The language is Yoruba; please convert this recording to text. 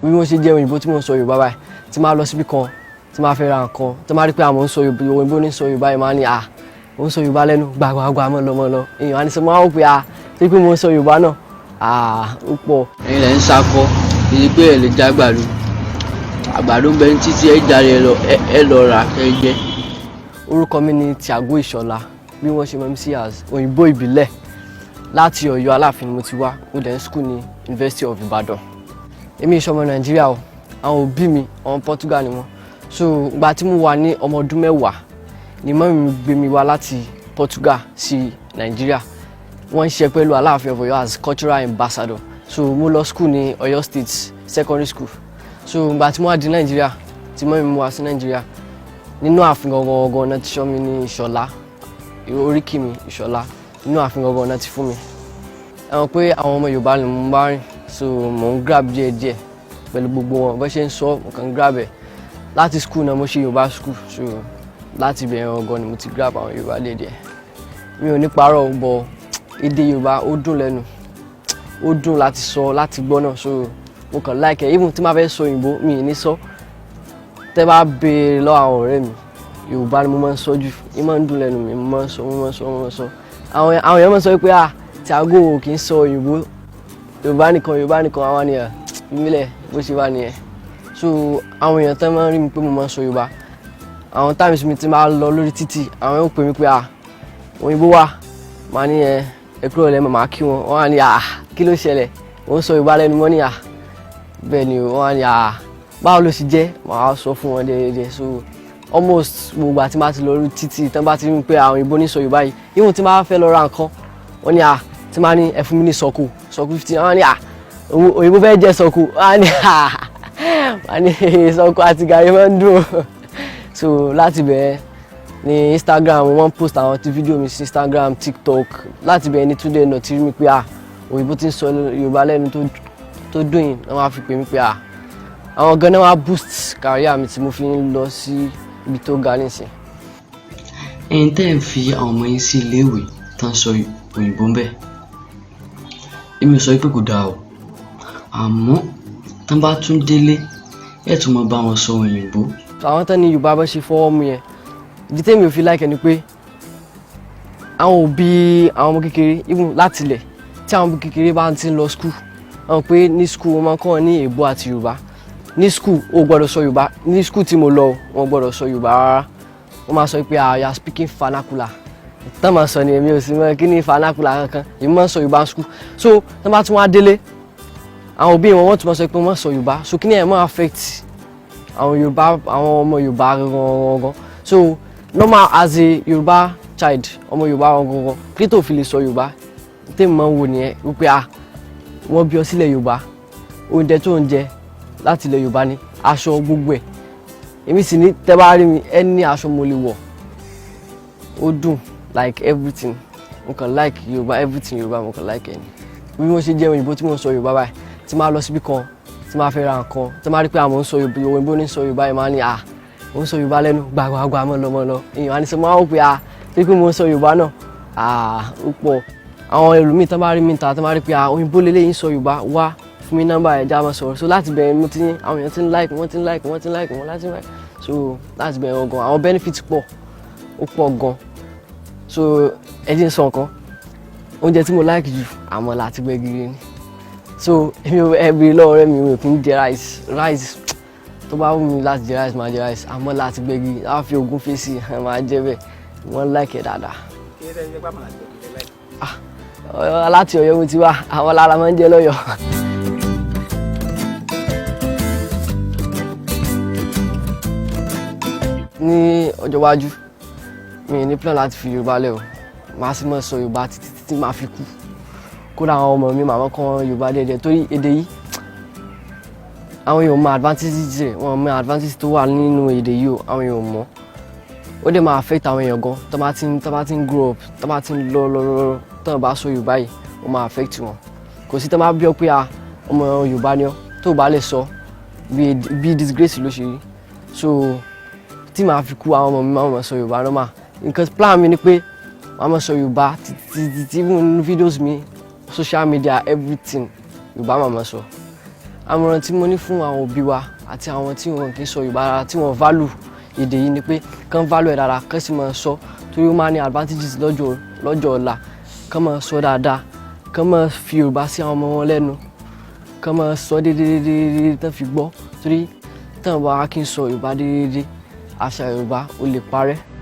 Bí mo ṣe jẹ́ òyìnbó tí mo ń sọ Yorùbá báyìí, tí máa lọ síbi kan, tí máa fẹ́ ra nǹkan, tí máa rí pé àwọn ń sọ Yorùbá, òyìnbó ní sọ Yorùbá yìí, máa ní, "À, ó ń sọ Yorùbá lẹ́nu gbàgbàgbà, mọ́ lọ mọ́ lọ." Èèyàn á ní sọ, máa wò pé à tí pé mo ń sọ Yorùbá náà, à ó pọ̀. Ẹ̀yin lẹ ń sakọ ìdí pé ẹ lè já àgbàdo, àgbàdo ń bẹ ní títí ẹ jáde ẹ lọ, ẹ lọ rà ẹ jẹ. Orúkọ mi ni Thiago Ìṣọ̀lá, bí wọ́n ṣe mọ̀ mí sí as òyìnbó ìbílẹ̀. Láti Ọ̀yọ́ Aláàfin ni mo ti wá. Mo dẹ̀ ń school ní University of Ibadan. Èmi ìṣọmọ Nàìjíríà o. Àwọn òbí mi, àwọn Portugal ni wọ́n. So ìgbà tí mo wà ní ọmọ ọdún 10 ni mummy mi gbé mi wá láti Portugal sí Nàìjíríà. Wọ́n ń ṣe pẹ̀lú Aláàfin of Ọ̀yọ́ as cultural ambassador. So mo lọ school ní Ọ̀yọ́ State Secondary School. So ìgbà tí mo wá di Nàìjíríà, tí mummy mi wá sí Nàìjíríà, nínú ààfin gangan gangan náà ti sọ mí ní Ìṣọ̀lá. Oríkì mi Ìṣọ̀lá, nínú ààfin gangan náà ti fún mi. Ẹ mọ̀ pé àwọn ọmọ Yorùbá ni mo bá rìn, so mò ń grab díẹ̀ díẹ̀ pẹ̀lú gbogbo wọn bó ṣe ń sọ. Mo kàn ń grab ẹ̀ láti school náà. Mo ṣe Yorùbá school, so láti ibẹ̀ yẹn gangan ni mo ti grab àwọn Yorùbá díẹ̀ díẹ̀. Mi ò ní parọ́ bọ̀, èdè Yorùbá ó dùn lẹ́nu, ó dùn láti sọ, láti gbọ́ náà. So mo kàn like ẹ̀. Even tí máa fẹ́ sọ òyìnbó, mi ì ní sọ. Tẹ́ bá béèrè lọ́wọ́ àwọn ọ̀rẹ́ mi, Yorùbá ni mo máa ń sọ jù. Ní máa ń dùn lẹ́nu mi. Mo máa ń sọ, mo máa ń sọ, mo máa ń sọ. Àwọn èèyàn máa ń sọ pé, "Ah, Thiago kì í sọ òyìnbó, Yorùbá nìkan, Yorùbá nìkan." Àwọn ènìyàn ìmílẹ̀ bó ṣe wà nìyẹn. So àwọn èèyàn tán máa ń rí mi pé mo máa ń sọ Yorùbá, àwọn times mi ti máa lọ lórí títì, àwọn yóò pè mí pé, "Ah, òyìnbó wà." Màá ní, Ẹ kúrò lẹ́mọ̀." Màá kí wọn. Wọ́n á ní, "Ah, kí ló ṣẹlẹ̀? Wọ́n sọ Yorùbá lẹ́nu mọ́." Ní à bẹ́ẹ̀ ni. Wọ́n á ní, "Ah, báwo ló ṣe jẹ́?" Màá sọ fún wọn déédéé. So almost gbogbo àti máa ti lọ lórí títì, tán bá ti rí mi pé àwọn òyìnbó ní sọ Yorùbá yìí, even tí máa fẹ́ lọ ra nǹkan, wọ́n ní, "À," tí máa ní, "Ẹ fún mi ní sọ̀kò, sọ̀kò 15." Wọ́n á ní, "À, òyìnbó fẹ́ jẹ sọ̀kò." Wọ́n á ní, "À," wọ́n á ní, "Sọ̀kò àti gàrí máa ń dùn." So láti bẹ̀ẹ́ ní Instagram, wọ́n post àwọn tí fídíò mi sí Instagram, TikTok. Láti bẹ̀ẹ́ ní Túndé náà ti rí mi pé, à, òyìnbó ti ń sọ Yorùbá lẹ́nu tó dùn yìí. Wọ́n wá fi pè mí pé, à, àwọn gan náà wá boost career mi tí mo fi ń lọ sí ibi tó ga nísìn. Ẹ̀yin tẹ́ ẹ̀ ń fi àwọn ọmọ yín sí iléèwé tán sọ òyìnbó ń bẹ̀, èmi ò sọ pé kò dáa o, àmọ́ tán bá tún délé, ẹ̀ tún máa bá wọn sọ òyìnbó. Àwọn tán ní Yorùbá bá ṣe fọwọ́ mu yẹn, ìdí tèmi ò fi like ni pé àwọn òbí àwọn ọmọ kékeré, even láti ilẹ̀, tí àwọn ọmọ kékeré bá ti ń lọ school, àwọn pé ní school wọ́n máa ń kọ́ wọn ní èèbó àti Yorùbá. Ní school, o gbọ́dọ̀ sọ Yorùbá. Ní school tí mo lọ, wọn gbọ́dọ̀ sọ Yorùbá rárá. Wọ́n máa sọ pé, "Ah, you are speaking vernacular." Tán máa sọ ni èmi ò sì mọ kí ni vernacular kankan. Èmi máa ń sọ Yorùbá school. So tán bá tún wá délé, àwọn òbí wọn, wọ́n tún máa sọ pé wọ́n sọ Yorùbá. So kí ni ẹ̀ máa affect àwọn Yorùbá, àwọn ọmọ Yorùbá gangan gangan. So normal, as a Yorùbá child, ọmọ Yorùbá gangan gangan, kí tó fi lè sọ Yorùbá? Tèmi máa ń wò nìyẹn wípé, ah, wọ́n bí ọ sílẹ̀ Yorùbá, oúnjẹ tó ń jẹ láti ilẹ̀ Yorùbá ni, aṣọ gbogbo ẹ̀. Èmi sì ní, tẹ́ bá rí mi, ẹ ní aṣọ mo lè wọ̀, ó dùn, like everything. Mo kàn like Yorùbá, everything Yorùbá mo kàn like ẹ ni. Bí mo ṣe jẹ́ òyìnbó tí mo ń sọ Yorùbá báyìí, tí máa lọ síbi kan, tí máa fẹ́ ra nǹkan, tí máa rí pé àwọn ń sọ Yorùbá, òyìnbó ní sọ Yorùbá yìí, máa ní, "À, ó ń sọ Yorùbá lẹ́nu gbàgbàgbà, mọ́ lọ mọ́ lọ." Èèyàn á ní sọ, máa wò pé, à tí pé mo ń sọ Yorùbá náà, à ó pọ̀. Àwọn ẹlòmíì tán bá rí mi ta, tán bá rí pé, "À, òyìnbó lélẹ́yìn sọ Yorùbá, wá fún mi nọ́mbà ẹ̀, já máa sọ̀rọ̀." So láti bẹ̀rẹ̀ mo ti ní àwọn èèyàn ti ń like, wọ́n ti ń like, wọ́n ti ń like wọ́n láti like. So láti bẹ̀rẹ̀ gan, àwọn benefits pọ̀, ó pọ̀ gan. So ẹ jẹ́ n sọ nǹkan, oúnjẹ tí mo like jù, àmàlà àti gbẹ̀gìrì ni. So èmi ò ẹ bèrè lọ́wọ́ ọ̀rẹ́ mi, mi ò kí ń jẹ rice. Rice, tó bá wù mí láti jẹ rice, máa jẹ rice. Àmàlà àti gbẹ̀gìrì á fi ògúnfe sí i, máa jẹ bẹ́ẹ̀. Wọ́n like ẹ̀ dáadáa. Ah, láti Ọ̀yọ́ mo ti wá, àwọn lára máa ń jẹ lọ́yọ̀ọ́. Ní ọjọ́ iwájú, mi ní plan láti fi Yorùbá lẹ̀ o. Màá sì máa sọ Yorùbá títí títí màá fi kú. Kódà àwọn ọmọ mi, màá kọ́ Yorùbá díẹ̀díẹ̀, torí èdè yìí, àwọn èèyàn mọ advantage rẹ̀, wọ́n mọ advantage tó wà nínú èdè yìí o. Àwọn èèyàn mọ̀. Ó dẹ̀ máa affect àwọn èèyàn gan tó bá ti ń grow up, tó bá ti ń lọ lọ lọ, tó bá sọ Yorùbá yìí, ó máa affect wọn. Kò sí tó bá bí ọ pé a ọmọ Yorùbá ni ọ, tó bá lè sọ, bí disgrace ló ṣe rí. So tí màá fi kú, àwọn ọmọ mi máa ma sọ Yorùbá normal. Nǹkan plan mi ni pé màá ma sọ Yorùbá títí títí, even nínú videos mi. Social media, everything, Yorùbá màmá sọ. Àmọ̀ràn tí mo ní fún àwọn òbí wa àti àwọn tí wọn kì í sọ Yorùbá rárá, tí wọn value èdè yìí, ni pé kán value ẹ̀ dáadáa, kán sì máa sọ, torí ó máa ní advantages lọ́jọ́ ọ̀la. Kán máa sọ dáadáa, kán máa fi Yorùbá sí àwọn ọmọ wọn lẹ́nu, kán máa sọ déédéé tán fi gbọ́, torí tán bá kí n sọ Yorùbá déédéé, àṣà Yorùbá ó lè parẹ́.